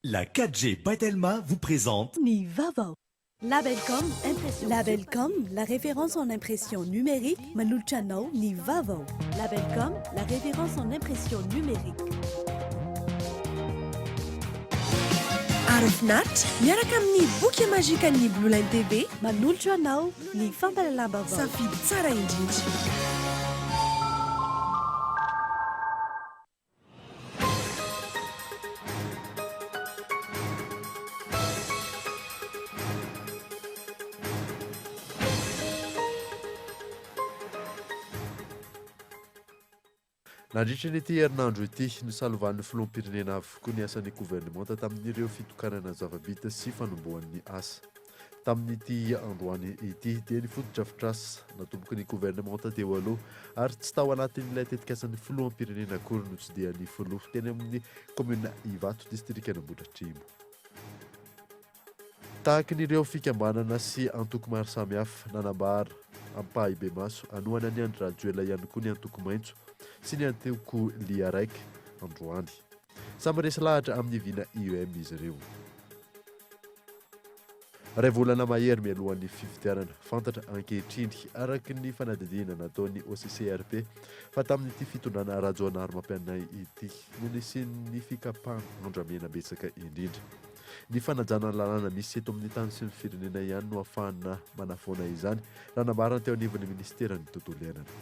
La 4G by Telma vous présente Ny vaovao. Labelcom impression. Labelcom, la référence en impression numérique, manolotra anao ny vaovao. Labelcom, la référence en impression numérique. Ary finaritra miaraka amin'ny boky magikan'ny Blue Line TV. Manolotra anao ny fampahalalam-baovao. Safidy tsara indrindra. Nandritra ity herinandro ity, nosalovan'ny filoham-pirenena avokoa ny asan'ny governemanta tamin'ireo fitokanana zava-bita sy fanombohan'ny asa. Tamin'ity androany ity dia ny fotodrafitrasa natomboky ny governemanta teo aloha ary tsy tao anatin'ilay tetikasan'ny filoham-pirenena akory no tsidihan'ny filoha teny amin'ny kaominina Ivato, distrikan'Ambohidratrimo. Tahaky ny ireo fikambanana sy antoko maro samihafa nanambara ampahibemaso hanohana an'i Andry Rajoelina ihany koa ny antoko Maitso sy ny antoko Liarec androany. Samy resy lahatra amin'ny vina IEM izy ireo. Iray volana mahery mialohan'ny fifidianana, fantatra ankehitriny, araka ny fanadihadiana nataon'ny OCCRP, fa tamin'ity fitondrana Rajaonarimampianina ity no nisian'ny fikapana andramena betsaka indrindra. Ny fanajana ny lalàna misy eto amin'ny tany sy ny firenena ihany no ahafahana manafoana izany, raha nambarany teo anivon'ny minisiteran'ny tontolo iainana.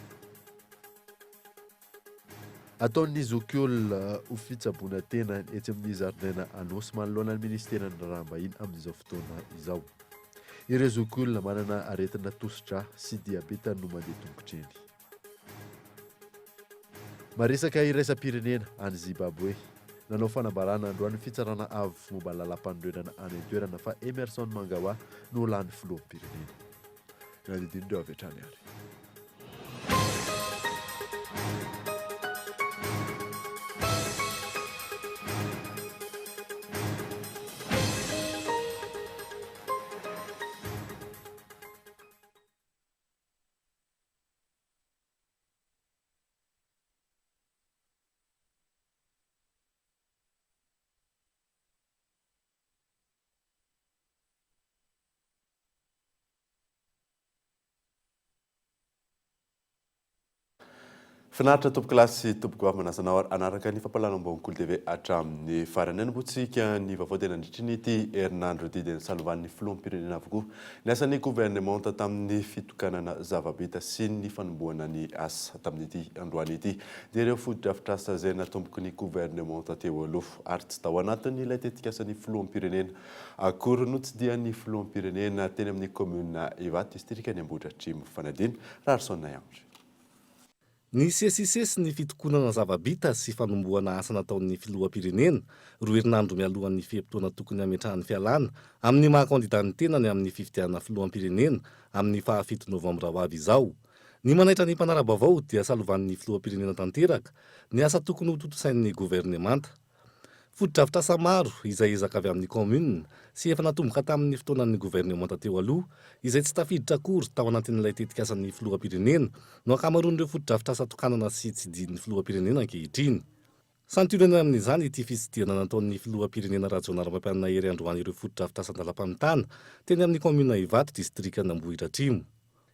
Ataon'ny zokiolona ho fitsaboana tena etsy amin'ny zaridaina Anosy manoloana ny minisiteran'ny Raharaham-bahiny amin'izao fotoana izao. Ireo zokiolona manana aretina tosi-drà sy diabeta no mandeha tongotra eny. Maresaka iraisam-pirenena any Zimbabwe. Nanao fanambarana androany ny fitsarana avo momba ny lalàmpanorenana any an-toerana fa Emmerson Mnangagwa no ho lany filoham-pirenena. Nanadidin'ireo avy hatrany ary. Finaritra tompokolahy sy tompokovavy manasa anao ary hanaraka ny fampahalalam-baovao Kolo TV hatramin'ny farany. Hanombohantsika ny vaovao dia nandritry ny ity herinandro ity dia nosalovan'ny filoham-pirenena avokoa ny asan'ny governemanta tamin'ny fitokanana zava-bita sy ny fanombohana ny asa tamin'ity androany ity dia ireo fotodrafitrasa izay natomboky ny governemanta teo aloha ary tsy tao anatin'ilay tetikasan'ny filoham-pirenena Akory notsidihan'ny filoham-pirenena teny amin'ny kaominina Ivato, distrikan'i Ambohidratrimo Fanadina, Raharison Andry. Nisesisesy ny fitokonana zava-bita sy fanombohana asa nataon'ny filoham-pirenena, roa herinandro mialohan'ny fe-potoana tokony hametrahany fialana amin'ny maha kandida ny tenany amin'ny fifidianana filoham-pirenena amin'ny fahafito novambra ho avy izao. Ny manaitra ny mpanara-baovao dia salovan'ny filoham-pirenena tanteraka ny asa tokony hotontosain'ny governemanta. Fotodrafitrasa maro izay ezaka avy amin'ny kaominina sy efa natomboka tamin'ny fotoanan'ny governemanta teo aloha izay tsy tafiditra akory tao anatin'ilay tetikasan'ny filoham-pirenena no ankamaroan'ireo fotodrafitrasa tokanana sy tsidihin'ny filoham-pirenena ankehitriny. Santionany amin'izany ity fitsidihana nataon'ny filoham-pirenena Rajaonarimampianina Hery androany ireo fotodrafitrasa an-dalam-pamitana teny amin'ny kaominina Ivato distrikan'Ambohidratrimo.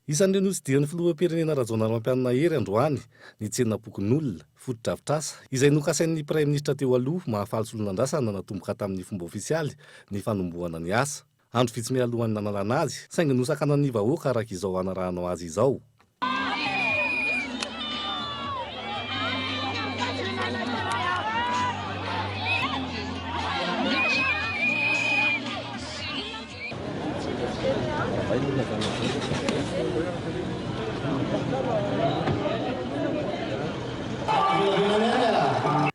Isan'ireo notsidihan'ny filoham-pirenena Rajaonarimampianina Hery androany ny tsenam-pokonolona, fotodrafitrasa, izay nokasain'ny praiminisitra teo aloha Mahafaly Solonandrasana natomboka tamin'ny fomba ofisialy ny fanombohana ny asa. Andro vitsy mialohan'ny nanalana azy, saingy nosakanan'ny vahoaka araka izao hanarahanao azy izao.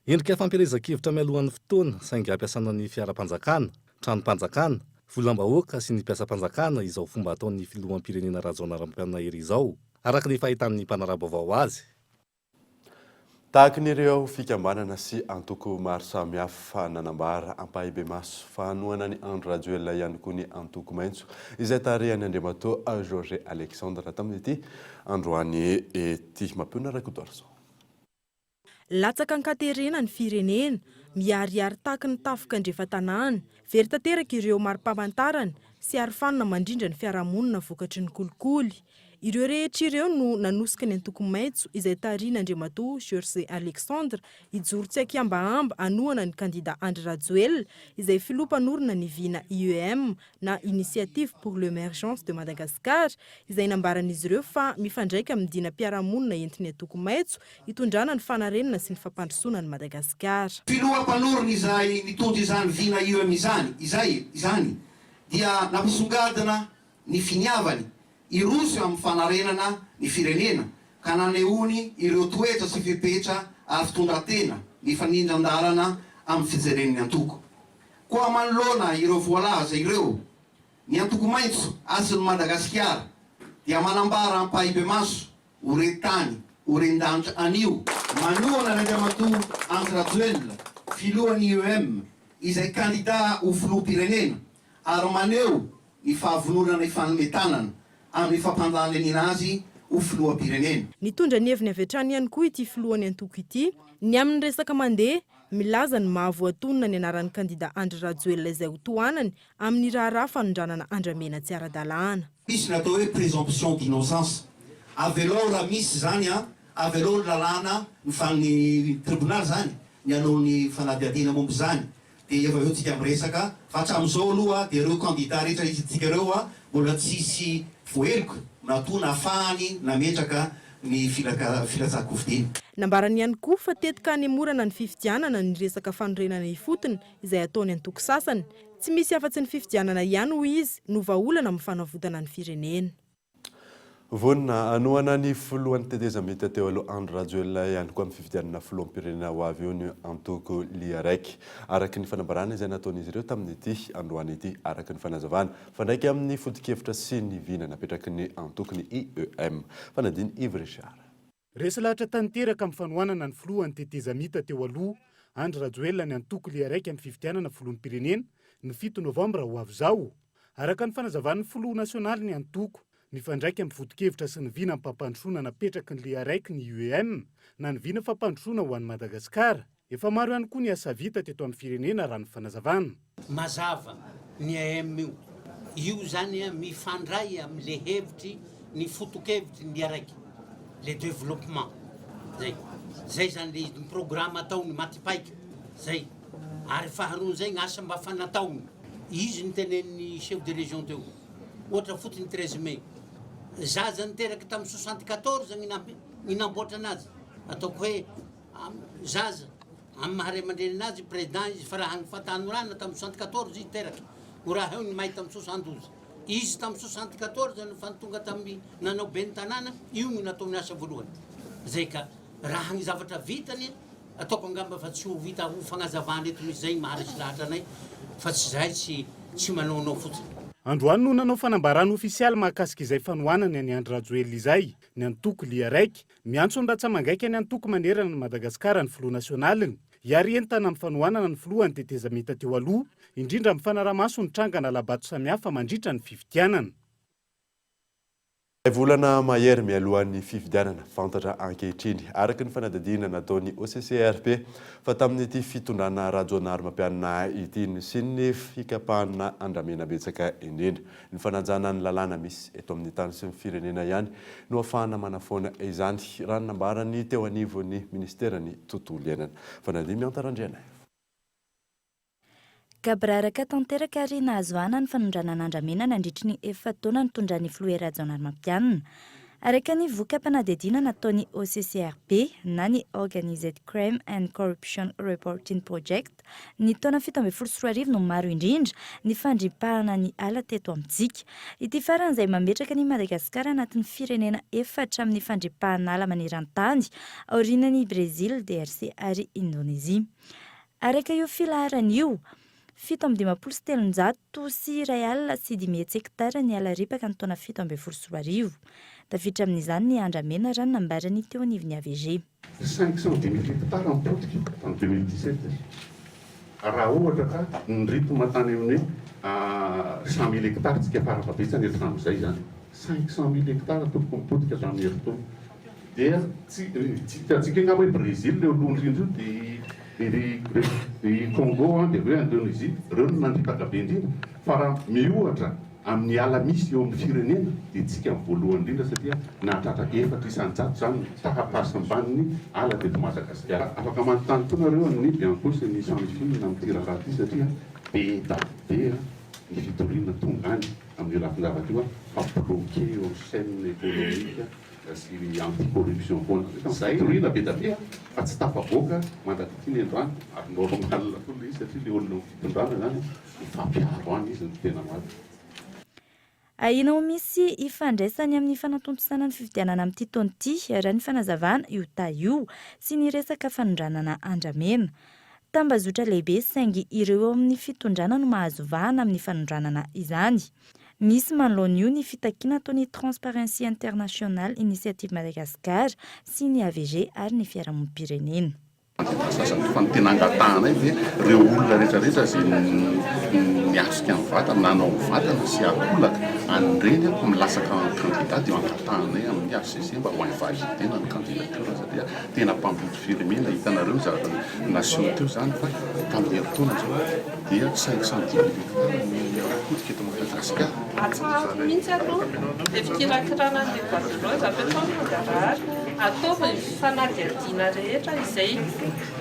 Endrika fampielezan-kevitra mialohan'ny fotoana saingy ampiasana ny fiaram-panjakana, tranom-panjakana, volam-bahoaka sy ny mpiasam-panjakana izao fomba ataon'ny filoham-pirenena Rajaonarimampianina Hery izao, araka ny fahitan'ny mpanara-baovao azy. Tahaka ny ireo fikambanana sy antoko maro samihafa nanambara ampahibemaso fa hanohana an'i Andry Rajoelina ihany koa ny antoko Maitso izay tarihan'i Andriamatoa Georges Alexandre tamin'ity androany ity. Mampionona Rakotoarison. Latsaka an-katerena ny firenena. Miharihary tahaky ny tafika andrefan-tanàna. Very tanteraka ireo mari-pamantarana sy arofanina mandrindra ny fiarahamonina vokatry ny kolikoly. Ireo rehetra ireo no nanosika ny antoko Maitso izay tarihin'Andriamatoa Georges Alexandre hijoro tsy an-kihambahamba hanohana ny kandida Andry Rajoelina izay filoha mpanorina ny vina IEM na Initiative pour l'Emergence de Madagascar izay nambaran'izy ireo fa mifandraika amin'ny dinam-piarahamonina entin'ny antoko Maitso hitondrana ny fanarenana sy ny fampandrosoana an'i Madagasikara. Filoha mpanorina izay nitondra izany vina IEM izany izay izany dia nampisongadina ny finiavany hiroso amin'ny fanarenana ny firenena ka nanehoany ireo toetra sy fepetra ary fitondran-tena mifanindran-dalana amin'ny fijeren'ny antoko. Koa manoloana ireo voalaza ireo, ny Antoko Maitso Hasin'i Madagasikara dia manambara ampahibemaso ho re tany, ho ren-danitra anio, manohana an'Andriamatoa Andry Rajoelina, filohan'ny IEM, izay kandida ho filoham-pirenena, ary maneho ny fahavononana hifanome tanana amin'ny fampandaniana azy ho filoham-pirenena. Nitondra ny heviny avy hatrany ihany koa ity filohan'ny antoko ity, ny amin'ny resaka mandeha, milaza ny maha voatonona ny anaran'ny kandida Andry Rajoelina izay ho tohanany amin'ny raharaha fanondranana andramena tsy ara-dalàna. Misy ny atao hoe présomption d'innocence. Avelao raha misy izany an, avelao ny lalàna, ny fa ny tribonaly izany ny hanao ny fanadihadiana momba izany. Dia efa avy eo tsika miresaka fa hatramin'izao aloha dia ireo candidat rehetra hitantsika ireo mbola tsisy voaheloka matoa nahafahany nametraka ny filatsahan-kofidiny. Nambarany ihany koa fa tetika hanemorana ny fifidianana ny resaka fanorenana ifotony izay ataon'ny antoko sasany. Tsy misy afa-tsy ny fifidianana ihany, hoy izy, no vahaolana amin'ny fanavotana ny firenena. Vonona hanohana ny filohan'ny tetezamita teo aloha Andry Rajoelina ihany koa amin'ny fifidianana filoham-pirenena ho avy eo ny antoko Liarec. Araka ny fanambarana izay nataon'izy ireo tamin'ity androany ity, araka ny fanazavana, mifandraika amin'ny foto-kevitra sy ny vina napetraky ny antoko ny IEM. Fanadin'i Yves Richard. Resy lahatra tanteraka amin'ny fanohanana ny filohan'ny tetezamita teo aloha Andry Rajoelina ny antoko Liarec amin'ny fifidianana filoham-pirenena ny 7 novambra ho avy izao. Araka ny fanazavan'ny filoha nasionaly ny antoko, mifandraika amin'ny foto-kevitra sy ny vinam-pampandrosoana napetraky ny Liarec ny UEM na ny vina fampandrosoana ho an'i Madagasikara. Efa maro ihany koa ny asa vita teto amin'ny firenena raha ny fanazavana. Mazava ny IEM io. Io zany mifandray amin'le hevitry ny foto-kevitry ny Liarec, le développement. Zay. Zay zany le izy, ny programme ataony matipaika. Zay. Ary faharoan'izay ny asa mba fa nataony. Izy no tenenin'ny chef de région teo. Ohatra fotsiny 13 mai. Zaza niteraka tamin'ny 74 ny ny namboatra anazy. Ataoko hoe zaza amin'ny maha ray aman-dreny anazy président izy fa raha ny fahatanorana tamin'ny 74 izy teraka. Ho raha eo ny may tamin'ny 72. Izy tamin'ny 74 no fa tonga tamin'ny nanao ben'ny tanàna, io no nataony asa voalohany. Zay ka raha ny zavatra vitany Ataoko angamba fa tsy ho vita ho fagnazavana eto mihitsy zay ny maharesy lahatra anay fa tsy zahay tsy tsy manaonao fotsiny. Androany no nanao fanambarana ofisialy mahakasika izay fanohanany an'i Andry Rajoelina izay ny antoko Liarec. Miantso ny ratsa-mangaika ny antoko manerana an'i Madagasikara ny filoha nasionaliny. Hiary entana amin'ny fanohanana ny filohan'ny tetezamita teo aloha, indrindra amin'ny fanaraha-maso ny trangana hala-bato samihafa mandritra ny fifidianana. Iray volana mahery mialohan'ny fifidianana, fantatra ankehitriny, araka ny fanadihadiana nataon'ny OCCRP, fa tamin'ity fitondrana Rajaonarimampianina ity no nisian'ny fikapahana andramena betsaka indrindra. Ny fanajana ny lalàna misy eto amin'ny tany sy ny firenena ihany no ahafahana manafoana izany, raha ny nambaran'ny teo anivon'ny minisiteran'ny tontolo iainana. Fanadihadiana Mianta Randrianaivo. Gaboraraka tanteraka ary nahazoana ny fanondranana andramena nandritry ny efa-taona nitondran'ny filoha Hery Rajaonarimampianina. Araka ny voka-panadihadiana nataon'ny OCCRP na ny Organized Crime and Corruption Reporting Project, ny taona 2017 no maro indrindra ny fandripahana ny ala teto amintsika. Ity farany izay mametraka an'i Madagasikara anatin'ny firenena efatra amin'ny fandripahana ala maneran-tany, aorianan'i Brezila, DRC ary Indonezia. Araka io filaharana io, 357 hektara ny ala ripaka ny taona 2017. Tafiditra amin'izany ny andramena raha ny nambaran'ny teo anivon'ny AVG. 510 mille hectares ny potika tamin'ny 2017 raha ohatra ka ny rythme tany amin'ny hoe 100 mille hectares tsika farafahabetsany hatramin'izay izany. 500 mille hectares tompoko ny potika tamin'ny herintaona. Dia tsy hitantsika angamba hoe Brésil eo aloha indrindra io dia. Dia ry ry Congo an, dia avy eo Indonésie, ireo no nandripaka be indrindra. Fa raha miohatra amin'ny ala misy eo amin'ny firenena dia tsika ny voalohany indrindra satria nahatratra 4% izany ny taha-pahasimban'ny ala teto Madagasikara. Afaka manontany koa nareo an'ny Bianco sy ny Samifin amin'ity raharaha ity satria be da be ny fitoriana tonga any amin'io lafin-javatra io fa bloqué eo amin'ny chaine économique sy anti corruption foana. Fitoriana be da be fa tsy tafavoaka mandrak'ity ny androany ary normal koa ilay izy satria ilay olona amin'ny fitondrana izany mifampiaro any izy no tena marina. Ahiana ho misy ifandraisany amin'ny fanatontosana ny fifidianana amin'ity taona ity, raha ny fanazavana, io taha io, sy ny resaka fanondranana andramena. Tambazotra lehibe saingy ireo eo amin'ny fitondrana no mahazo vahana amin'ny fanondranana izany. Misy manoloana io ny fitakiana ataon'ny Transparency International Initiative Madagascar sy ny AVG ary ny fiarahamonim-pirenena. Sasany fa ny tena angatahanay dia ireo olona rehetra rehetra izay niatrika ny vatana, nanao ny vatana sy akolaka an'ireny ko milatsaka en candidat dia angatahanay amin'ny HCC mba ho invalidena ny candidature satria tena mpamboty firenena, hitanareo ny zavatra naseho teo izany fa tamin'ny herintaona izao dia 510 mille hectares no potika eto Madagasikara. Atsaharo mihitsy aloha ilay fikirakirana an'ilay bois de rose, apetraho ny mangarahara, ataovy ny fanadihadiana rehetra izay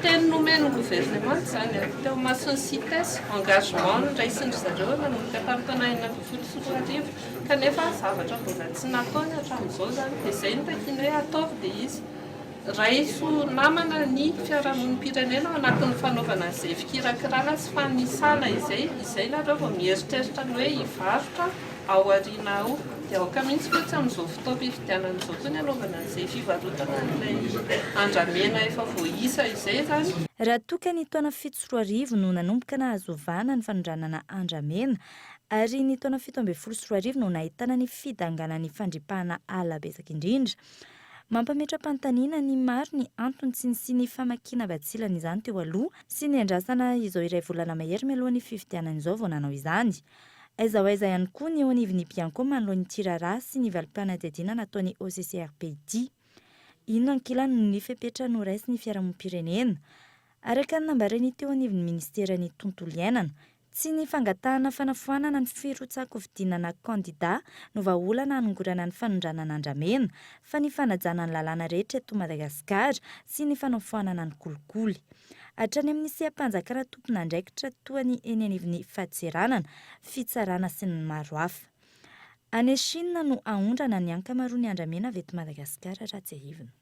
teny nomen'ny governemanta izany teo imason'ny Cites, engagement noraisin-dry zareo nanomboka tamin'ny taona 2016 kanefa zavatra mbola tsy nataony hatramin'izao izany dia izay no takiana hoe ataovy ilay izy. Raiso namana ny fiarahamonim-pirenena ao anatin'ny fanaovana an'izay fikirakirana sy fanisana izay, izay nareo vao mieritreritra ny hoe hivarotra ao aoriana ao. Dia aoka mihitsy fa tsy amin'izao fotoam-pifidianana izao intsony hanaovana an'izay fivarotana an'ilay andramena efa voaisa izay izany. Raha toa ka ny taona 2007 no nanomboka nahazo vahana ny fanondranana andramena ary ny taona 2017 no nahitana ny fidanganan'ny fandripahana ala betsaka indrindra, Mampametra-panontaniana ny maro ny antony tsy nisian'ny famakiana batsilana izany teo aloha sy niandrasana izao iray volana mahery mialohan'ny fifidianana izao vao nanao izany. Aiza ho aiza ihany koa ny eo anivon'ny Bianco manoloana ity raharaha sy ny valim-panadihadiana nataon'ny OCCRP ity. Inona ankilany no ny fepetra noraisin'ny fiarahamonim-pirenena? Araka ny nambaran'ny teo anivon'ny ministeran'ny tontolo iainana, Tsy ny fangatahana fanafoanana ny firotsahan-kofidinana kandida no vahaolana hanongorana ny fanondranana andramena, fa ny fanajana ny lalàna rehetra eto Madagasikara sy ny fanafoanana ny kolikoly. Hatrany amin'ny seha-panjakana tompon'andraikitra toa ny eny anivon'ny fadintseranana, fitsarana sy ny maro hafa. Any Chine no aondrana ny ankamaroan'ny andramena avy eto Madagasikara raha tsiahivina.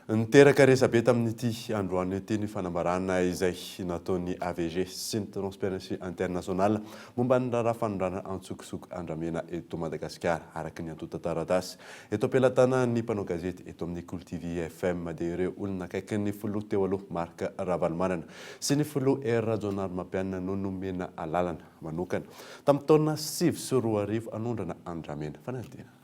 Niteraka resabe tamin'ity androany ity ny fanambarana izay nataon'ny AVG sy ny Transparency International momba ny raharaha fanondranana antsokosoko andramena eto Madagasikara, araka ny antontan-taratasy eto am-pelatanan'ny mpanao gazety eto amin'ny Kolo TV FM dia ireo olona akaikin'ny filoha teo aloha Marc Ravalomanana sy ny filoha Hery Rajaonarimampianina no nomena alalana manokana tamin'ny taona 2009 hanondrana andramena. Fanadihadiana.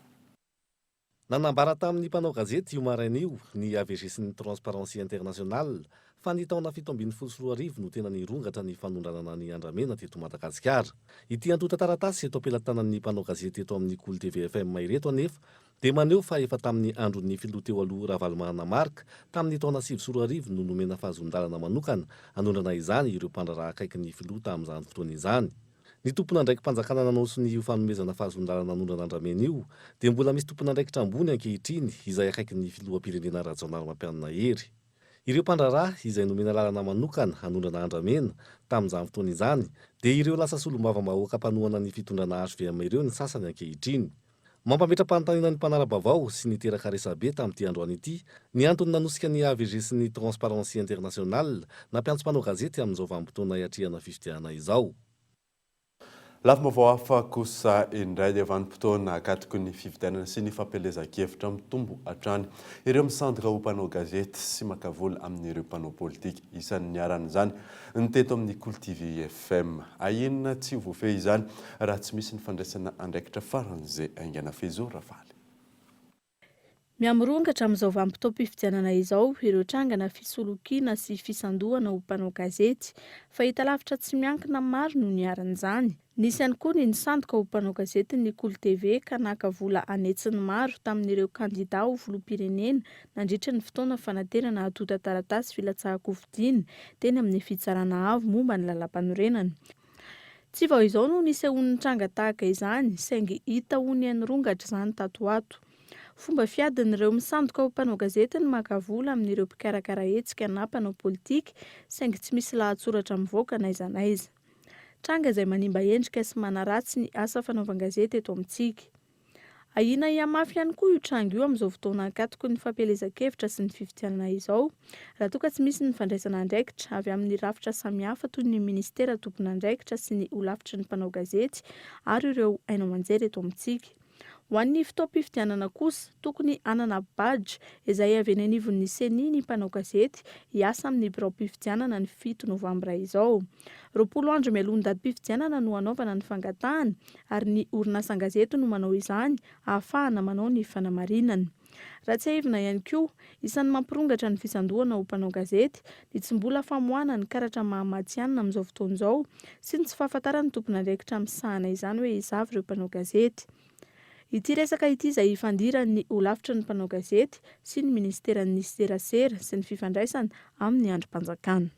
Nanambara tamin'ny mpanao gazety io maraina io ny AVG sy ny Transparency International fa ny taona 2017 no tena nirongatra ny fanondranana ny andramena teto Madagasikara. Ity antontan-taratasy eto am-pelatanan'ny mpanao gazety eto amin'ny Kolo TV FM ireto anefa dia maneho fa efa tamin'ny andron'ny filoha teo aloha Ravalomanana Marc tamin'ny taona 2009 no nomena fahazoan-dalana manokana hanondrana izany ireo mpandraharaha akaiky ny filoha tamin'izany fotoana izany. Ny tompon'andraiki-panjakana nanao sonia io fanomezana fahazoan-dalana hanondrana andramena io dia mbola misy tompon'andraikitra ambony ankehitriny izay akaikin'ny filoham-pirenena Rajaonarimampianina Hery. Ireo mpandraharaha izay nomena lalana manokana hanondrana andramena tamin'izany fotoana izany dia ireo lasa solombavambahoaka mpanohana ny fitondrana hvm ireo ny sasany ankehitriny. Mampametra-panontaniana ny mpanara-baovao sy niteraka resabe tamin'ity androany ity ny antony nanosika ny AVG sy ny Transparency International nampiantso mpanao gazety amin'izao vanim-potoana hiatrehana fifidianana izao. Lafim-baovao hafa kosa indray dia vanim-potoana akatoky ny fifidianana sy ny fampielezan-kevitra mitombo hatrany ireo misandoka ho mpanao gazety sy maka vola amin'ireo mpanao politika. Isan'ny niharan'izany ny teto amin'ny Kolo TV FM. Ahiana tsy ho voafehy izany raha tsy misy ny fandraisana andraikitra faran'izay haingana. Fehizoro Rafaly. Mihamirongatra amin'izao vanim-potoam-pifidianana izao ireo trangana fisolokiana sy fisandohana ho mpanao gazety. Fahitalavitra tsy miankina maro no niharan'izany. Nisy ihany koa ny nisandoka ho mpanao gazetin'ny Kolo TV ka naka vola an'hetsiny maro tamin'ireo kandidà ho filoham-pirenena nandritra ny fotoana fanaterana antontan-taratasy filatsahan-kofidina teny amin'ny Fitsarana Avo momba ny Lalàmpanorenana. Tsy vao izao no nisehoan'ny tranga tahaka izany, saingy hita ho niha-nirongatra izany tato ho ato. Fomba fiadin'ireo misandoka ho mpanao gazety ny maka vola amin'ireo mpikarakara hetsika na mpanao politika, saingy tsy misy lahatsoratra mivoaka n'aiza n'aiza. Tranga izay manimba endrika sy manaratsy ny asa fanaovan-gazety eto amintsika. Ahiana hihamafy ihany koa io tranga io amin'izao fotoana ankatoky ny fampielezan-kevitra sy ny fifidianana izao, raha toa ka tsy misy ny fandraisana andraikitra avy amin'ny rafitra samihafa toy ny minisitera tompon'andraikitra sy ny holafitry ny mpanao gazety ary ireo haino aman-jery eto amintsika. Ho an'ny fotoam-pifidianana kosa, tokony hanana badge izay avy eny anivon'ny Ceni ny mpanao gazety hiasa amin'ny biraom-pifidianana ny fito novambra izao. 20 andro mialoha ny datim-pifidianana no hanaovana ny fangatahana ary ny orinasan-gazety no manao izany ahafahana manao ny fanamarinana. Raha tsiahivina ihany koa, isan'ny mampirongatra ny fisandohana ho mpanao gazety ny tsy mbola famoahana ny karatra maha matihanina amin'izao fotoana izao sy ny tsy fahafantaran'ny tompon'andraikitra misahana izany hoe iza avy ireo mpanao gazety. Ity resaka ity izay ifandiran'ny holafitry ny mpanao gazety sy ny minisiteran'ny serasera sy ny fifandraisana amin'ny andrim-panjakana.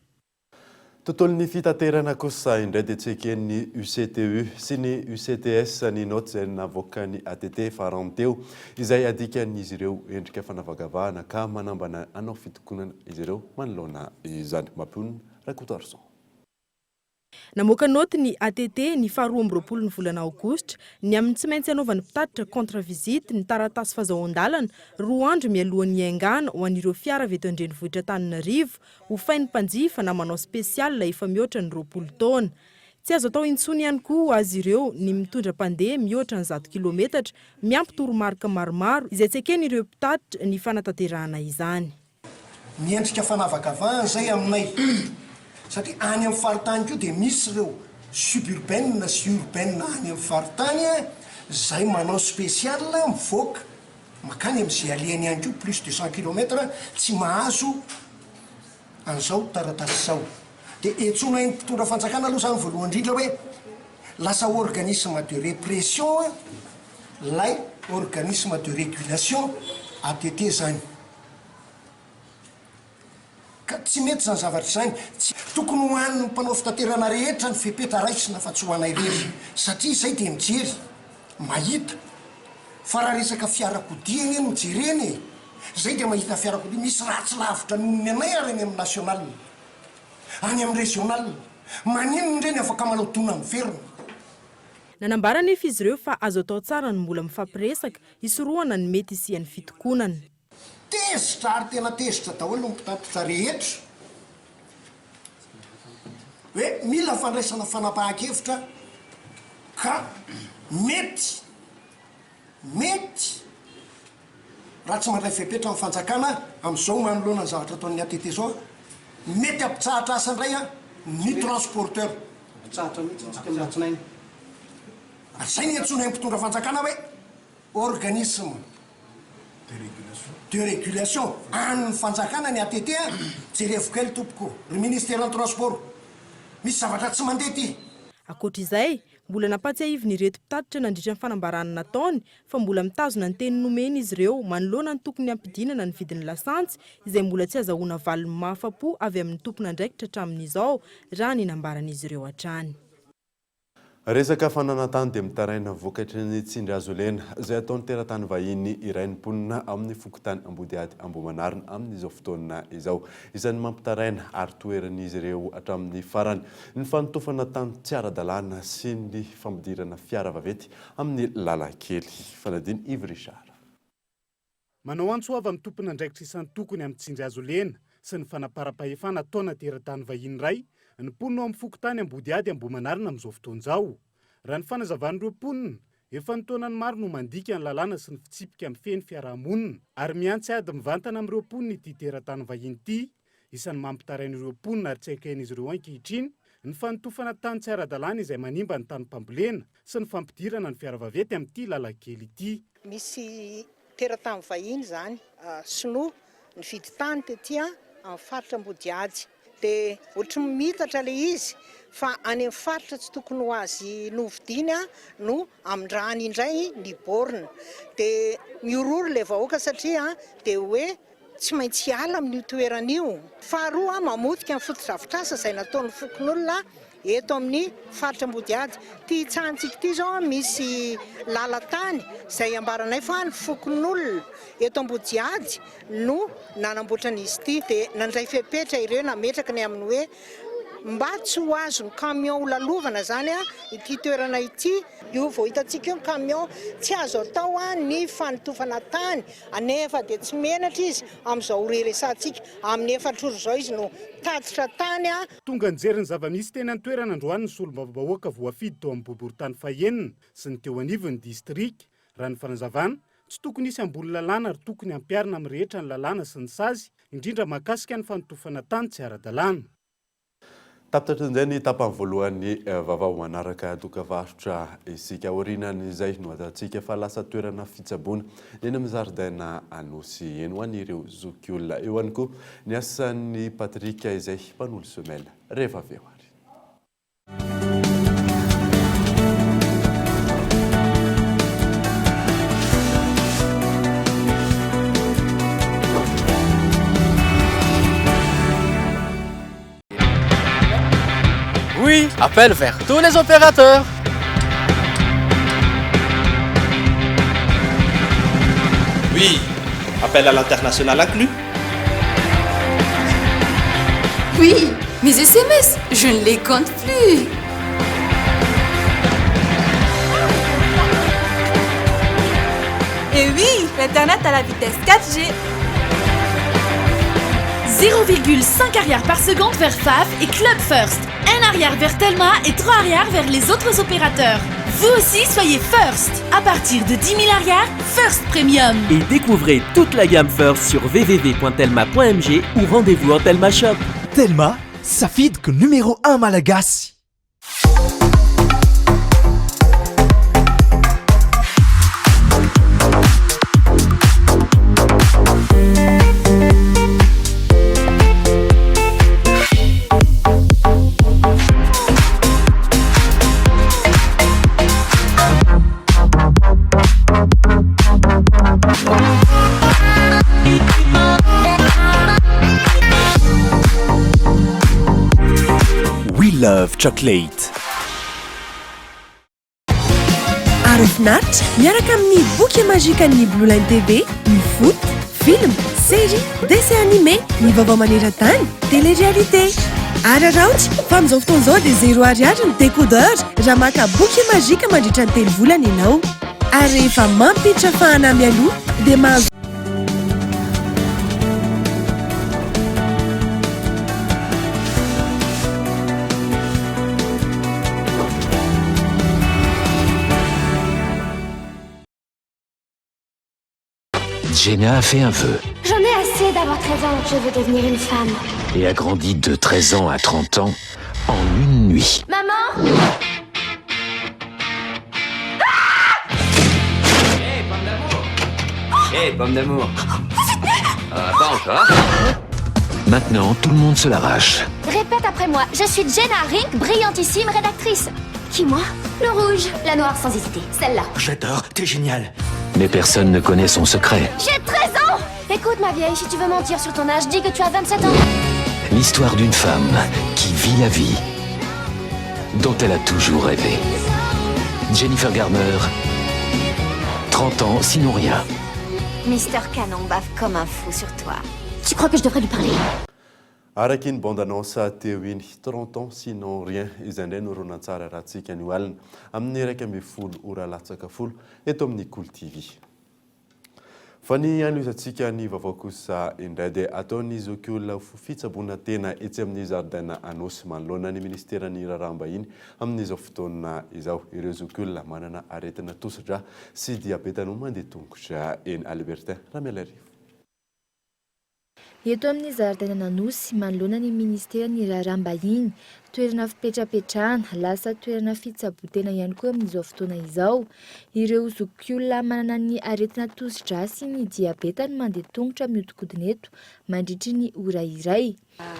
Tontolon'ny fitaterana kosa indray dia tsy eken'ny UCTU sy ny UCTS ny naoty izay navoakan'ny ATT farany teo, izay adikan'izy ireo endrika fanavakavahana ka manambana hanao fitokonana izy ireo manoloana izany. Mampionona Rakotoarison. Namoaka naoty ny ATT ny faha 22 ny volana aogositra ny amin'ny tsy maintsy hanaovan'ny mpitatitra contre visite ny taratasy fazahoan-dalana roa andro mialohan'ny hiaingàna ho an'ireo fiara avy eto an-drenivohitra Antananarivo Hofain'ny mpanjifa na manao spécial efa mihoatra ny 20 taona. Tsy azo atao intsony ihany koa ho azy ireo ny mitondra mpandeha mihoatra ny 100 kilometatra miampy toromarika maromaro izay tsy eken'ireo mpitatitra ny fanatanterahana izany. Miendrika fanavakavahana izay aminay satria any amin'ny faritany koa dia misy ireo suburbaine sy urbaine any amin'ny faritany izay manao spécial mivoaka Makany amin'izay alehany ihany koa plus de 100 kilomètre tsy mahazo an'izao taratasy izao. Dia entsoina ny mpitondra fanjakana aloha izany voalohany indrindra hoe lasa organisme de répression ilay organisme de régulation ATT izany. Ka tsy mety izany zavatra izany. Tsy tokony ho an'ny mpanao fitaterana rehetra ny fepetra raisina fa tsy ho anay irery. Satria izay dia mijery, mahita. Fa raha resaka fiarakodia anie no jerena e! Izay dia mahita fiarakodia misy ratsy lavitra noho ny anay ary any amin'ny national. Any amin'ny regional. Maninona ireny afaka manao dona miverina. Nanambara anefa izy ireo fa azo atao tsara ny mbola mifampiresaka hisorohana ny mety hisian'ny fitokonana. Tezitra ary tena tezitra daholo ny mpitatitra rehetra hoe mila fandraisana fanapahan-kevitra ka mety mety raha tsy mandray fepetra ny fanjakana amin'izao manoloana ny zavatra ataon'ny ATT izao mety hampitsahatra asa indray ny transporteur. Hampitsahatra mihitsy tsika amin'ny alatsinainy. Ary izay ny iantsoanay ny mpitondra fanjakana hoe organisme de régulation an'ny fanjakana ny ATT a! Jerevo kely tompoko ry ministeran'ny transport, misy zavatra tsy mandeha ity. Ankoatra izay, mbola nampahatsiahivin'ireto mpitatitra nandritra ny fanambarana nataony fa mbola mitazona ny teny nomeny izy ireo manoloana ny tokony hampidinana ny vidin'ny lasantsy izay mbola tsy azahoana valiny mahafa-po avy amin'ny tompon'andraikitra hatramin'izao, raha ny nambaran'izy ireo hatrany. Resaka fananan-tany dia mitaraina vokatry ny tsindry hazo lena izay ataon'ny teratany vahiny iray ny mponina ao amin'ny fokontany Ambodihady Ambohimanarina amin'izao fotoana izao. Isan'ny mampitaraina ary toherin'izy ireo hatramin'ny farany ny fanotofana tany tsy ara-dalàna sy ny fampidirana fiara vaventy amin'ny lalan-kely. Fanadin'i Yves Richard. Manao antso avo amin'ny tompon'andraikitra isan-tokony amin'ny tsindry hazo lena sy ny fanaparam-pahefana ataona teratany vahiny iray ny mponina ao amin'ny fokontany Ambodihady Ambohimanarina amin'izao fotoana izao. Raha ny fanazavan'ireo mponina, efa an-taonany maro no mandika ny lalàna sy ny fitsipika mifehy ny fiaraha-monina ary mihantsy ady mivantana amin'ireo mponina ity teratany vahiny ity. Isan'ny mampitaraina ireo mponina ary tsy eken'izy ireo ankehitriny ny fanotofana tany tsy ara-dalàna izay manimba ny tanim-pambolena sy ny fampidirana ny fiara vaventy amin'ity lalan-kely ity. Misy Teratany vahiny izany, sinoa, nividy tany tety amin'ny faritra Ambodihady. Dia ohatry ny miitatra ilay izy fa any amin'ny faritra tsy tokony ho azy novidiany no amindrany indray ny borne. Dia mihorohoro ilay vahoaka satria dia hoe tsy maintsy hiala amin'io toerana io. Faharoa, mamotika ny fotodrafitrasa izay nataon'ny fokonolona eto amin'ny faritra Ambodihady. Ity tsahantsika ity izao misy lalan-tany izay ambaranay fa ny fokonolona eto Ambodihady no nanamboatra an'izy ity. Dia nandray fepetra ireo nametraka ny amin'ny hoe mba tsy ho azon'ny camion ho lalovana izany ity toerana ity. Io vao hitantsika io ny camion, tsy azo atao ny fanotofana tany anefa dia tsy menatra izy amin'izao ora iresahantsika, amin'ny efatra ora izao izy no tatitra tany. Tonga nijery ny zava-misy teny an-toerana androany ny solombavambahoaka voafidy tao amin'ny boriborintany fahenina sy ny teo anivon'ny distrika. Raha ny fanazavana, tsy tokony hisy ambony lalàna ary tokony hampiharina amin'ny rehetra ny lalàna sy ny sazy, indrindra mahakasika ny fanotofana tany tsy ara-dalàna. Tapitra hatreo indray ny tapany voalohan'ny vaovao. Manaraka dokavarotra isika. Aorianan'izay no ahitantsika fa lasa toerana fitsaboana ny eny amin'ny zaridaina Anosy eny ho an'ireo zokiolona. Eo ihany koa ny asan'i Patrick izay mpanolo semelle rehefa avy eo ary. Oui, appel vers tous les opérateurs. Oui, appel à l'international inclus. Oui, mes SMS, je ne les compte plus. Et oui, l'internet à la vitesse 4G. 0,5 ariary par seconde vers FAF et Club First. 1 ariary vers Telma et 3 ariary vers les autres opérateurs. Vous aussi, soyez First. À partir de 10 000 ariary, First Premium. Et découvrez toute la gamme First sur www.telma.mg ou rendez-vous en Telma Shop. Telma, safidiko numéro 1 malagasy. We love chocolate. Aro finaritra miaraka amin'ny boky magikan'ny Blue Line TV, ny foot, film, série, dessin animé, ny vaovao maneran-tany, télé-réalité. Araraoty fa amin'izao fotoana izao dia zéro ariary ny décodeur raha maka boky magique mandritra ny telo volana ianao. Ary rehefa mampiditra fahana mialoha dia mahazo. Jenna a fait un vœu. J'en ai assez d'avoir 13 ans, je veux devenir une femme. Et a grandi de 13 ans à 30 ans en une nuit. Maman Hey, pomme d'amour Hey, pomme d'amour Ah, pas encore. Maintenant, tout le monde se l'arrache. Répète après moi, je suis Jenna Rink, brillantissime rédactrice. Qui moi Le rouge, la noire sans hésiter, celle-là. J'adore, t'es génial. Mais personne ne connaît son secret. J'ai 13 ans Écoute ma vieille, si tu veux mentir sur ton âge, dis que tu as 27 ans. L'histoire d'une femme qui vit la vie dont elle a toujours rêvé. Jennifer Garner, 30 ans, sinon rien. Mister Canon bave comme un fou sur toi. Tu crois que je devrais lui parler Araka iny bande annonce teo iny, 30 ans sinon rien, izay indray no horonantsary arahantsika anio alina amin'ny 11 ora latsaka folo eto amin'ny Kolo TV. Fa ny hanohizantsika ny vaovao kosa indray dia ataon'ny zokiolona ho fitsaboana tena etsy amin'ny zaridaina Anosy manoloana ny minisiteran'ny raharaham-bahiny amin'izao fotoana izao ireo zokiolona manana aretina tosidra sy diabeta no mandeha tongotra eny Albertin Ramialarivo. Eto amin'ny zaridainan'Anosy, manoloana ny minisiteran'ny Raharaham-bahiny, toerana fipetrapetrahana, lasa toerana fitsaboan-tena ihany koa amin'izao fotoana izao. Ireo zokiolona manana ny aretina tosi-drà sy ny diabeta no mandeha tongotra mihodinkodina eto mandritry ny ora iray.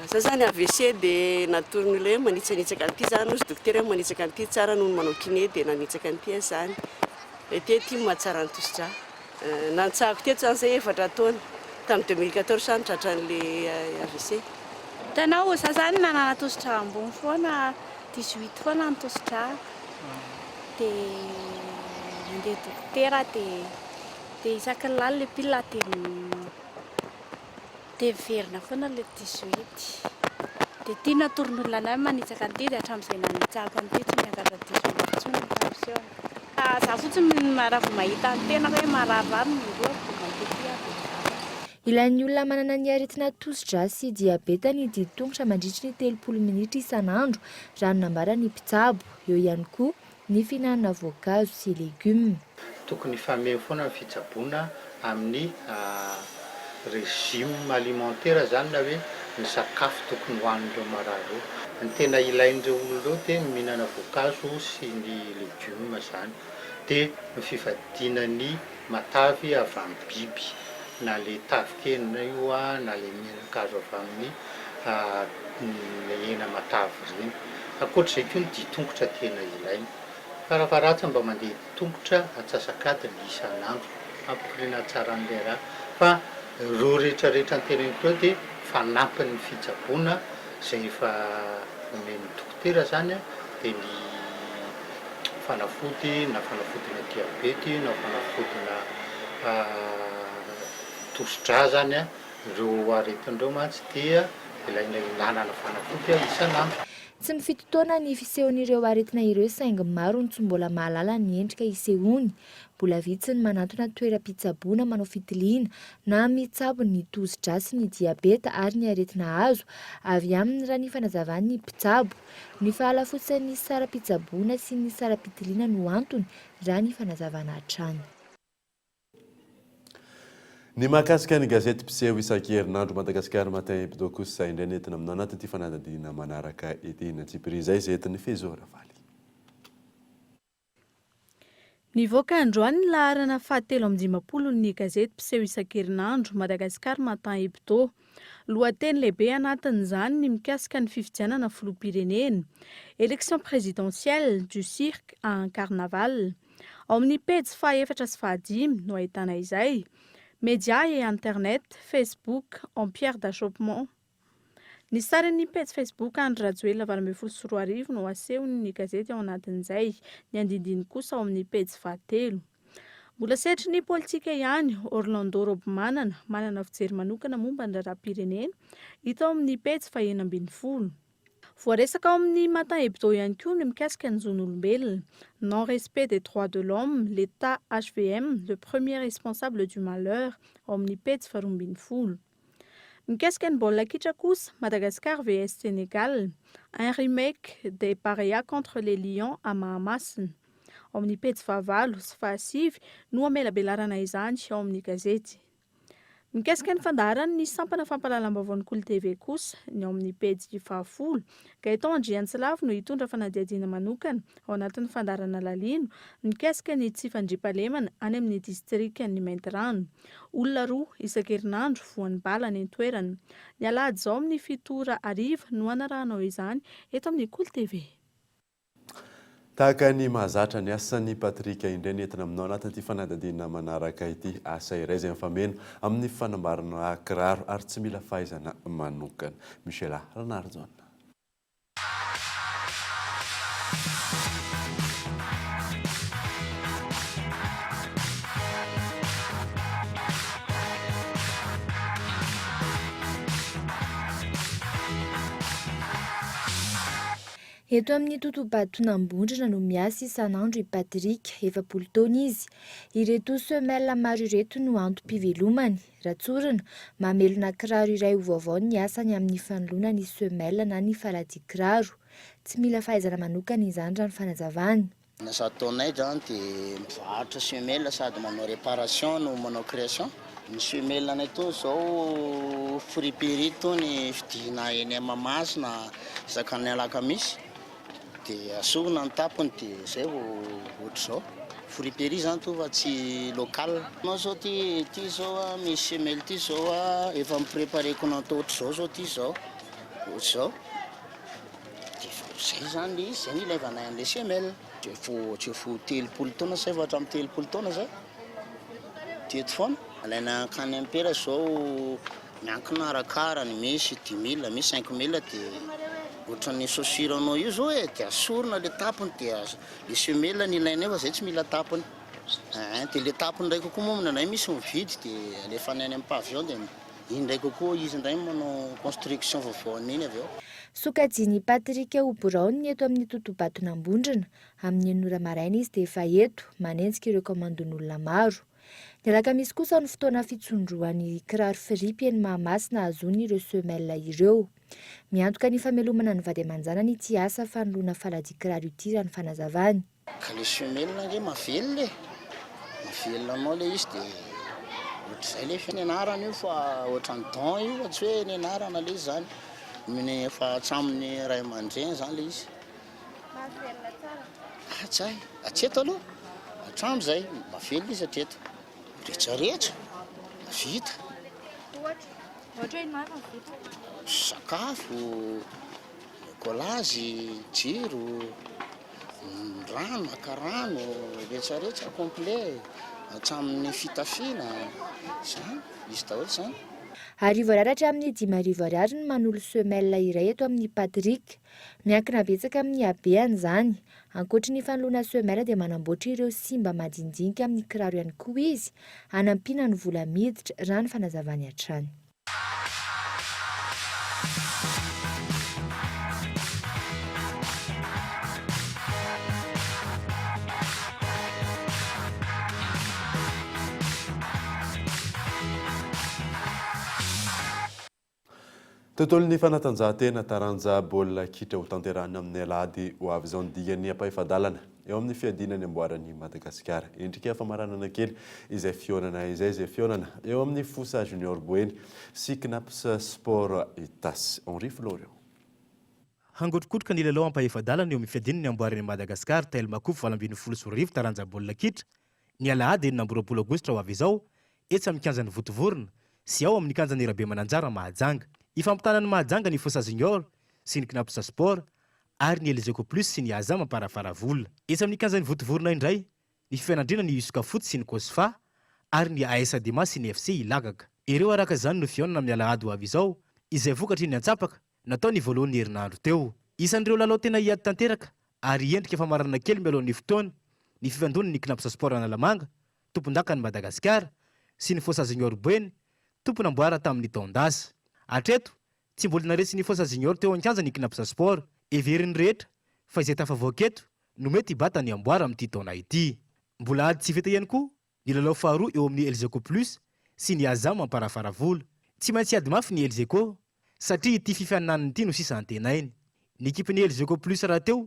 Za zany AVC de natoron'olona hoe manitsanitsaka an'ity zany ozy dokotera hoe manitsaka an'ity tsara noho ny manao kiné de nanitsaka an'ity aho zany de ty ty mahatsara ny tosi-drà nanitsahako teto zany zay efatra taona tamin'ny 2014 zany tratran'le AVC. Hitanao, za zany nanana tosi-drà ambony foana, 18 foana ny tosi-drà, de nandeha dokotera de de isaky ny lany le pile de Dia miverina foana ilay 18. Dia ity no atoron'olona anay manitsaka an'ity dia hatramin'izay nanitsahako an'ity tsy miakatra 18 intsony ny tension. Za fotsiny raha vao mahita ny tenako hoe mararirary ny lohako vao mainka ety aho dia mivavaka. Ilain'ny olona manana ny aretina tosi-drà sy diabeta ny dian-tongotra mandritry ny 30 minitra isan'andro, raha ny nambaran'ny mpitsabo. Eo ihany koa ny fihinanana voankazo sy legioma. Tokony hifameno foana ny fitsaboana amin'ny régime alimentaire izany na hoe ny sakafo tokony hohanin'ireo marary ireo. Ny tena ilain'ireo olona ireo dia ny mihinana voankazo sy ny legioma izany. Dia ny fivadiana ny matavy avy amin'ny biby na ilay tavin-kena io na ilay menaka azo avy amin'ny hena matavy ireny. Ankoatr'izay koa ny dian-tongotra tena ilaina. Farafaharatsiny mba mandeha tongotra antsasak'adiny isan'andro hampikoriana tsara an'ilay rà. Fa ireo rehetra rehetra noteneniko ireo dia fanampin'ny fitsaboana izay efa omen'ny dokotera izany dia ny fanafody na fanafodina diabety na fanafodina tosi-drà izany ireo aretina ireo mantsy dia ilaina ihinanana fanafody isan'andro. Tsy mifidy taona ny fisehon'ireo aretina ireo saingy maro ny tsy mbola mahalala ny endrika isehoany. Mbola vitsy ny manantona toeram-pitsaboana manao fitiliana na mitsabo ny tosi-drà sy ny diabeta ary ny aretina azo avy aminy raha ny fanazavan'ny mpitsabo. Ny fahalafosan'ny saram-pitsaboana sy ny saram-pitiliana no antony raha ny fanazavana hatrany. Ny mahakasika ny gazety mpiseho isan-kerinandro Madagascar Matin Hebdo kosa indray nentina aminao anatin'ity fanadihadiana manaraka ity. Ny antsipiriany izay izay entin'i Fezo Ravaly. Nivoaka androany ny laharana fahatelo amby ny gazety mpiseho isan-kerinandro Madagascar Matin Hebdo. Lohateny lehibe anatin'izany ny mikasika ny fifidianana filoham-pirenena, Élection présidentielle, du cirque à un carnaval. Ao amin'ny pejy fahaefatra sy fahadimy no ahitana izay, Médias et Internet, Facebook en pierre d'achoppement. Ny sarin'ny pejy Facebook Andry Rajoelina 2018 no asehon'ny gazety ao anatin'izay, ny andindiny kosa ao amin'ny pejy fahatelo. Mbola sehatry ny politika ihany, Orlando Robimanana, manana fijery manokana momba ny raharaham-pirenena, hita ao amin'ny pejy fahenina 16. Voaresaka ao amin'ny Matin Hebdo ihany koa ny mikasika ny zon'olombelona, Non respect des droits de l'homme, l'Etat hvm, le premier responsable du malheur, ao amin'ny pejy faharoa 12. Mikasika ny baolina kitra kosa, Madagascar vs Sénégal, un remake des Barea contre les Lions à Mahamasina, ao amin'ny pejy fahavalo sy fahasivy no amelabelarana izany ao amin'ny gazety. Mikasika ny fandaharan'ny sampana fampahalalam-baovaon'ny Kolo TV kosa, ny ao amin'ny pejy fahafolo, Gaëtan Andriantsilavo no hitondra fanadihadiana manokana ao anatin'ny fandaharana Lalino mikasika ny tsy fandriampahalemana any amin'ny distrikan'i Maintirano. Olona roa isan-kerinandro voan'ny bala any an-toerana. Ny alahady izao amin'ny 7 ora hariva no hanarahanao izany eto amin'ny Kolo TV. Tahaka ny mahazatra ny asan'i Patrick indray ny entina aminao anatin'ity fanadihadiana manaraka ity. Asa iray izay mifameno amin'ny fanambarana kiraro ary tsy mila fahaizana manokana. Michela Ranarijaona. Eto amin'ny totobaton'Ambondrona no miasa isan'andro i Patrick, 40 taona izy. Ireto semelles maro ireto no antom-pivelomany. Raha tsorina, mamelona kiraro iray ho vaovao ny asany amin'ny fanoloana ny semelle na ny faladian-kiraro. Tsy mila fahaizana manokana izany raha ny fanazavany. Ny asa ataonay zany dia mivarotra semelle sady manao réparation no manao création. Ny semelle anay itony izao friperie itony vidiana eny Mahamasina isaka ny alakamisy dia asorina ny tapony dia izay vao ohatr'izao. Friperie izany ity fa tsy local. Anao izao ity ity izao a misy semelle ity izao a efa mi-prepareko natao ohatr'izao izao ity izao ohatr'izao dia efa izay izany ilay izy, izay no ilaivanay an'ilay semelle. Tsy efa ho 30 taona sa efa hatramin'ny 30 taona izay. Teto foana. Alaina hankany ampela zao miankina arakarany, misy dix mille, misy cinq mille de ohatran'ny chaussure anao io zao e, de asorina le tapony de le semelle no ilainay fa zay tsy mila tapony, ein de le tapony ndray kokoa moa aminay misy mividy de alefanay any amin'ny pavillon de iny ndray kokoa izy ndray manao construction vaovao an'iny avy eo. Sokajian'i Patrick ho biraony eto amin'ny totobaton'Ambondrona. Amin'ny enina ora maraina izy dia efa eto, manenjika ireo kaomandin'olona maro. Ny alakamisy kosa no fotoana fitsondrohan'ny kiraro fripy eny Mahamasina hahazoany ireo semelles ireo. Miantoka ny famelomana ny vady aman-janany ity asa fanoloana faladia kiraro ity raha ny fanazavany. Ka le semelle ange mahavelona e! Mahavelona anao le izy de ohatr'izay le nianarana io fa ohatran'ny don io fa tsy hoe nianarana le izy zany, ny efa hatramin'ny ray aman-dreny zany le izy. Mahavelona tsara. Atsay, hatreto aloha, hatramin'izay, mahavelona izy hatreto. Rehetra rehetra, vita. Ohatra, ohatra hoe inona avy no vita? Sakafo, kolazy, jiro, rano, maka rano, rehetra rehetra complet, hatramin'ny fitafiana, izany, izy daholo izany. Arivo ariary hatramin'ny 5000 ariary ny manolo semelle iray eto amin'ny Patrick. Miankina betsaka amin'ny habehany izany. Ankoatry ny fanoloana semelle dia manamboatra ireo simba madinidinika amin'ny kiraro ihany koa izy hanampiana ny vola miditra, raha ny fanazavany hatrany. Tontolon'ny fanatanjahantena, taranja baolina kitra hotanterahina amin'ny alahady ho avy izao ny dingan'ny ampahefa-dalana eo amin'ny fiadiana ny amboaran'i Madagasikara. Endrika famaranana kely izay fihaonana izay izay fihaonana eo amin'ny Fosa Junior Boeny sy Cnaps Sport Itasy. Henri Florian. Hangotrokotroka ny lalao ampahefa-dalana eo amin'ny fiadiana ny amboaran'i Madagasikara, Telma Coupe 2018 taranja baolina kitra, ny alahady 26 aogositra ho avy izao, etsy amin'ny kianjan'i Vontovorona sy ao amin'ny kianjan'i Rabemananjara Mahajanga. Hifampitana an'i Mahajanga ny Fosa Junior sy ny Cnaps Sport ary ny Elgeco Plus sy ny Azam Amparafaravola. Etsy amin'ny kianjan'i Vontovorona indray ny fifanandrinana ny Uska Foot sy ny Cosfa ary ny AS Adema sy ny FC Ilagaka. Ireo araka izany no fihaonana amin'ny alahady ho avy izao izay vokatry ny antsapaka natao ny voalohan'ny herinandro teo. Isan'ireo lalao tena hiady tanteraka ary hiendrika famaranana kely mialohan'ny fotoana ny fifandonan'ny Cnaps Sport Analamanga tompondakan'i Madagasikara, sy ny Fosa Junior Boeny, tompon'amboara tamin'ny taon-dasa. Hatreto, tsy mbola naresy ny Fosa Junior teo an-kianja ny Cnaps Sport. Heverin'ny rehetra fa izay tafavoaka eto no mety hibata ny amboara amin'ity taona ity. Mbola ady tsy vita ihany koa ny lalao faharoa eo amin'ny Elgeco Plus sy ny Azam Amparafaravola. Tsy maintsy hiady mafy ny Elgeco satria ity fifaninanana ity no sisa antenainy. Ny ekipan'ny Elgeco Plus rahateo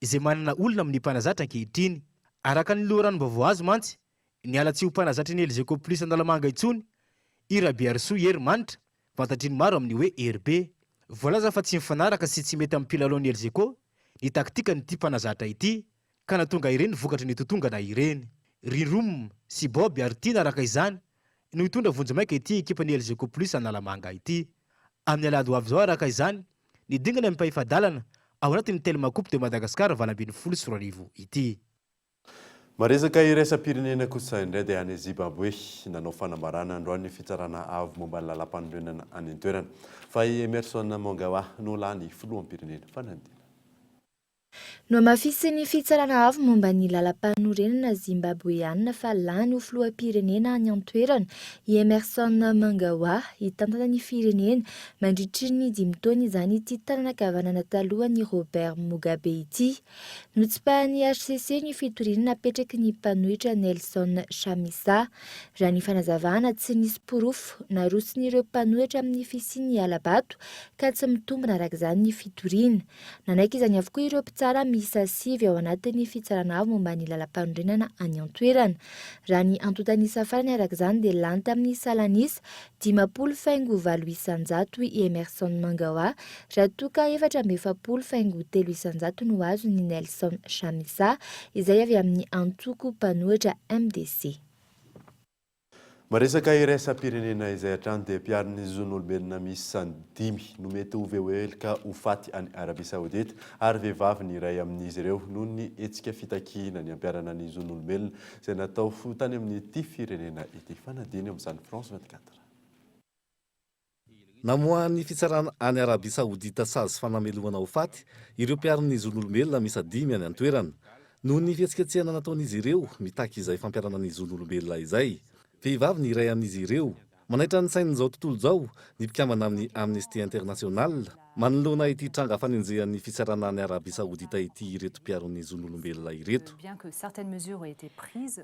izay manana olona amin'ny mpanazatra ankehitriny. Araka ny loharanom-baovao azo mantsy, niala tsy ho mpanazatry ny Elgeco Plus Analamanga intsony i Rabearisoa Hery Manitra, fantatry ny maro amin'ny hoe Hery Be. Voalaza fa tsy mifanaraka sy tsy mety amin'ny mpilalaon'ny Elgeco ny taktikan'ity mpanazatra ity, ka nahatonga ireny vokatry ny totongana ireny. Ry Roum sy Bob ary Tiana araka izany no hitondra vonjimaika ity ekipan'ny Elgeco Plus Analamanga ity. Amin'ny alahady ho avy izao araka izany ny dingana mimpahefa-dalana ao anatin'ny Telma Coupe de Madagascar 2018 ity. Maresaka iraisam-pirenena kosa indray dia any Zimbabwe. Nanao fanambarana androany ny fitsarana avo momba ny lalàmpanorenana any an-toerana fa i Emmerson Mnangagwa no lany filoham-pirenena. Fanadihadiana. Nohamafisin'ny Fitsarana Avo momba ny Lalampanorenana Zimbaboeana fa lany ho filoham-pirenena any an-toerana i Emmerson Mnangagwa hitantana ny firenena mandritry ny dimy taona izany ity tanana ankavanana talohan'i Robert Mugabe ity. Notsipahan'ny hcc ny fitoriana napetraky ny mpanohitra Nelson Chamisa. Raha ny fanazavana, tsy nisy porofo naroson'ireo mpanohitra amin'ny fisian'ny hala-bato ka tsy mitombina araka izany ny fitoriana. Nanaiky izany avokoa ireo mpitsara miisa. miisa sivy ao anatin'ny Fitsarana Avo momba ny Lalampanorenana any an-toerana. Raha ny antontan'isa farany araka izany dia lany tamin'ny salan'isa 50,8% i Emmerson Mnangagwa raha toa ka 44,3% no azon'i Nelson Chamisa izay avy amin'ny antoko mpanohitra MDC. Maresaka iraisam-pirenena izay hatrany dia mpiaro ny zon'olombelona miisa dimy no mety ho voaheloka ho faty any Arabia Saodita ary vehivavy ny iray amin'izy ireo noho ny hetsika fitakiana ny hampiharana ny zon'olombelona izay natao tany amin'ity firenena ity. Fanadihana eo amin'izany France 24. Namoahan'ny fitsarana any Arabia Saodita sazy fanamelohana ho faty ireo mpiaro ny zon'olombelona miisa dimy any an-toerana. Noho ny fihetsiketsehana nataon'izy ireo mitaky izay fampiharana ny zon'olombelona izay. Vehivavy ny iray amin'izy ireo. Manaitra ny sain'izao tontolo izao ny mpikambana amin'ny Amnesty International manoloana ity tranga fanenjehan'ny fitsarana any Arabia Saodita ity ireto mpiaro ny zon'olombelona ireto.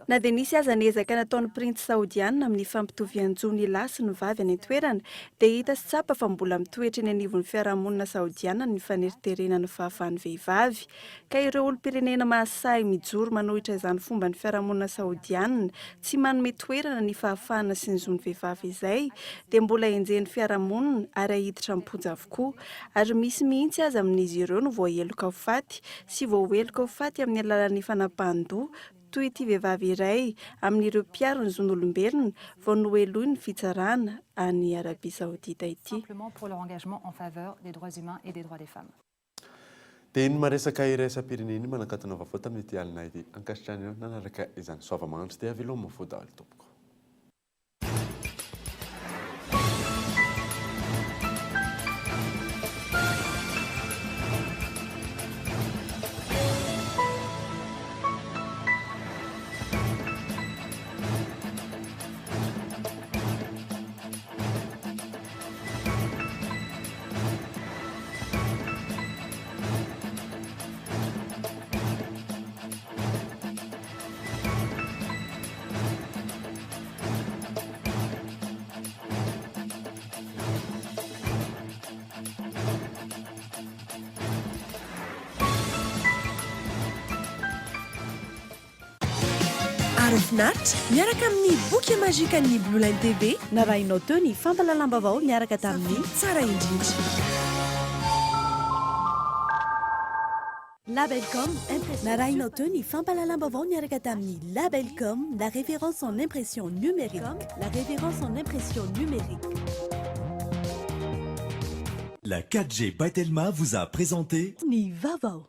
Na dia nisy aza ny ezaka nataon'ny printsy Saodiana amin'ny fampitovian-jo ny lahy sy ny vavy any an-toerana, dia hita sy tsapa fa mbola mitoetra eny anivon'ny fiarahamonina Saodiana ny faneriterena ny fahafahan'ny vehivavy. Ka ireo olom-pirenena mahasahy mijoro manohitra izany fomban'ny fiarahamonina Saodiana tsy manome toerana ny fahafahana sy ny zon'ny vehivavy izay dia mbola enjehin'ny fiarahamonina ary ahiditra am-ponja avokoa. Ary misy mihitsy aza amin'izy ireo no voaheloka ho faty sy voaheloka ho faty amin'ny alalan'ny fanapahan-doha toy ity vehivavy iray amin'ireo mpiaro ny zon'olombelona vao nohelohin'ny fitsarana any Arabia Saodita ity. Dia iny maresaka iraisam-pirenena iny manakatona vaovao tamin'ity alina ity. Ankasitrahana ireo nanaraka izany. Soava-mahandro dia veloma fo daholo tompoko. Ary finaritra miaraka amin'ny boky magique-n'ny Blue Line TV. Narahinao teo ny fampahalalam-baovao niaraka tamin'ny. Tsara indrindra. Labelcom, impression. Narahinao teo ny fampahalalam-baovao niaraka tamin'ny Labelcom, la référence en impression numérique. La référence en impression numérique. La 4G by Telma vous a présenté Ny vaovao.